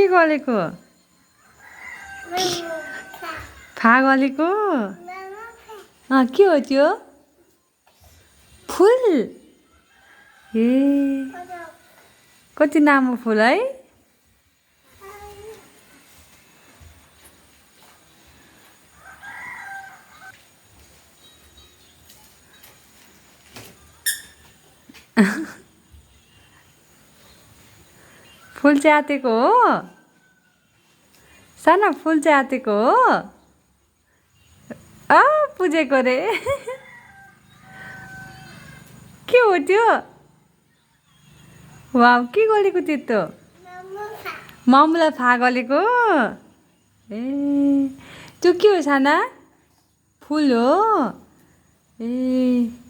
के गलेको फा गलेको के हो त्यो फुल ए कति लामो फुल है फुल च्यातेको हो साना फुल च्यातेको हो पुजेको रे के हो त्यो वाउ के गरेको त्यस्तो मामुलाई फा गलेको ए त्यो के हो साना फुल हो ए